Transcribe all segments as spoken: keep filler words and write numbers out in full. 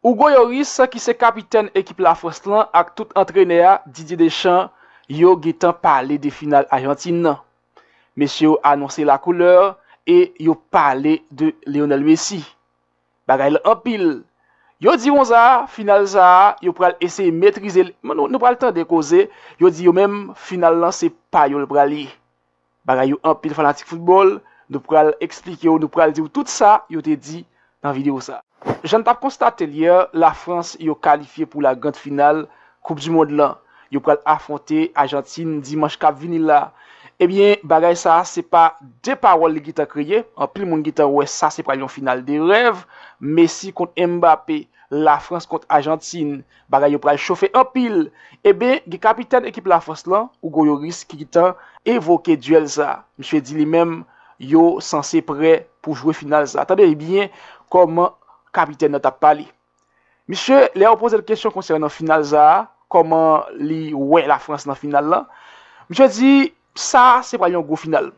Hugo Lloris, ki se kapitèn ekip Lafrans lan, ak tout antrenè a, Didier Deschamps, yo gentan pale de final Ajantin nan. Mesye yo anonse lakoulè e yo pale de Lionel Messi. Bagay lan anpil. Yo di konsa, final sa a, yo pral eseye metrize l. Nou, nou pral tande koze. Yo di yo menm, final lan se pa yo l pral ye. Bagay yo anpil fanatik foutbòl, nou pral eksplike w, nou pral di w tout sa yo te di nan videyo sa. Jan n t ap konstate l yè, Lafrans yo kalifye pou la grande finale Coupe du Monde lan. Yo pral afwonte Ajantin dimanch k ap vini la. Ebyen, bagay sa a se pa de pawòl li gentan kreye. Anpil moun gentan wè sa se pral yon final de rèv. Messi kont Mbappé, Lafrans kont Ajantin. Bagay yo pral chofe anpil. Ebyen, gen kapitèn ekip Lafrans lan, Hugo Lloris, ki gentan evoke dyèl sa. Misye di li menm, yo sanse prè pou jwe final sa. Tande byen kòman kapitèn nan t ap pale. Misye, lè yo poze l kesyon konsènan final sa a, kòman li wè Lafrans nan final lan, misye di, sa se pral yon gwo final.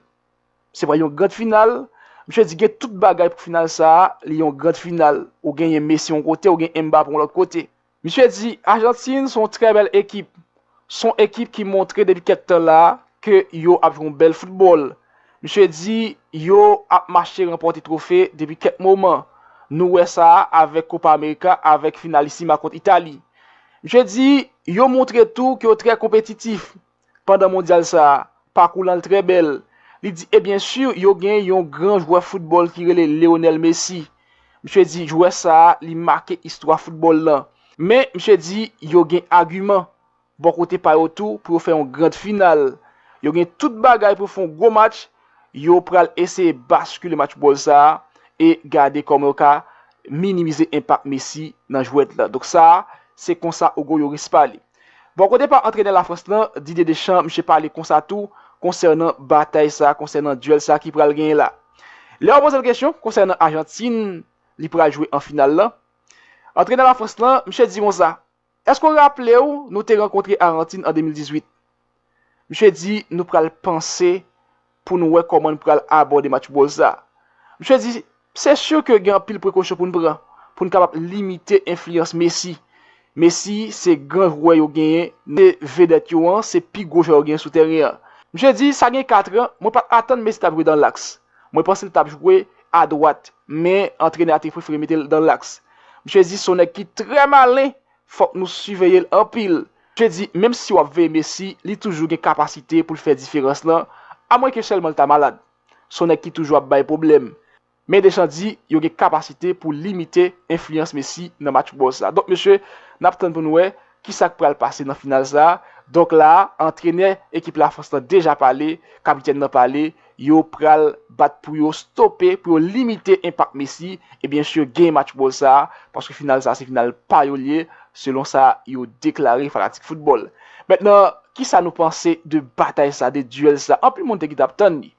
Se pral yon grand final. Misye di gen tout bagay pou final sa a, li yon grand final. Ou genyen Messi yon kote, ou gen Mbappé yon lòt kote. Misye di, Ajantin se yon trè bèl ekip. Se yon ekip ki montre depi kèk tan la ke yo ap jwe yon bèl foutbòl. Misye di, yo ap mache ranpòte twofe depi kèk moman. Nou wè sa a avèk Copa America, avèk Finalissima kont Itali. Misye di, yo montre tou ke yo trè konpetitif. Pandan mondyal sa a, pakou lan trè bèl. Li di, e byen si, yo gen yon gran jwè foutbòl ki rele Lionel Messi. Misye di, jwè sa a, li make istwa foutbòl lan. Men, misye di, yo gen agiman bò kote pa yo tou pou yo fè yon grand final. Yo gen tout bagay pou yo fè yon gwo match. Yo pral eseye baskile match bòl sa a e gade kòman yo ka minimize enpak Messi nan jwèt la. Donk sa a, se konsa Hugo Lloris pale. Bò kote pa antrenè Lafrans lan, Didier Deschamps, misye pale konsa tou konsènan batay sa, konsènan dyèl sa ki pral genyen la. Lè yo poze l kesyon konsènan Ajantin, li pral jwe an final lan, antrenè Lafrans lan, misye di konsa, èske w raple w nou te rankontre Ajantin an de mil dizuit? Misye di nou pral panse pou nou wè kòman n pral abòde match bòl sa. Misye di, se si ke gen anpil prekosyon pou n pran, pou n kapab limite enfliyans Messi. Messi se gran jwè yo genyen, se vedèt yo an, se pi gwo jwè yo genyen sou tèren an. Misye di, sa gen kat an, mwen pa t atann Messi t ap jwe dan laks. Mwen panse l t ap jwe adwat, men antrenè a te prefere mete l dan laks. Misye di, se yon nèg ki trè malen, fòk nou siveye l anpil. Misye di, menm si w ap veye Messi, li toujou gen kapasite pou l fè diferans lan, amwenke sèlman l ta malad. Se yon nèg ki toujou ap bay pwoblèm. Men Deschamps di, yo gen kapasite pou limite enfliyans Messi nan match bòl sa. Donk, mesye, n ap tann pou n wè kisa k pral pase nan final sa. Donk la, antrenè ekip Lafrans lan deja pale, kapitèn nan pale, yo pral bat pou yo stope, pou yo limite enpak Messi, e byen si, gen match bòl sa, paske final sa se final pa yo l ye, selon sa yo deklare fanatik foutbòl. Mentnan, kisa nou panse de batay sa, de dyèl sa? Anpil moun te gentan ap tann li.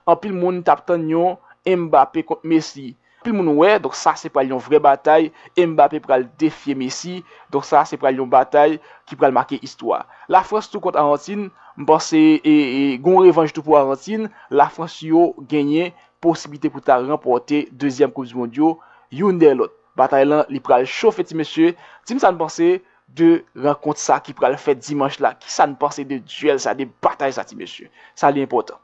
Anpil moun t ap tann yon Mbappé kont Messi. Anpil moun wè, donk sa se pral yon vrè batay. Mbappé pral defye Messi. Donk sa se pral yon batay ki pral make istwa. Lafrans tou kont Ajantin, m panse e, e, gon revanj tou pou Ajantin. Lafrans yo genyen posiblite pou ta ranpòte dezyèm Koup di Mond yo, youn dèyè lòt. Batay lan, li pral chofe ti mesye. Di m sa n panse de rankont sa ki pral fèt dimanch la. Kisa n panse de dyèl sa, de batay sa ti mesye? Sa li enpòtan.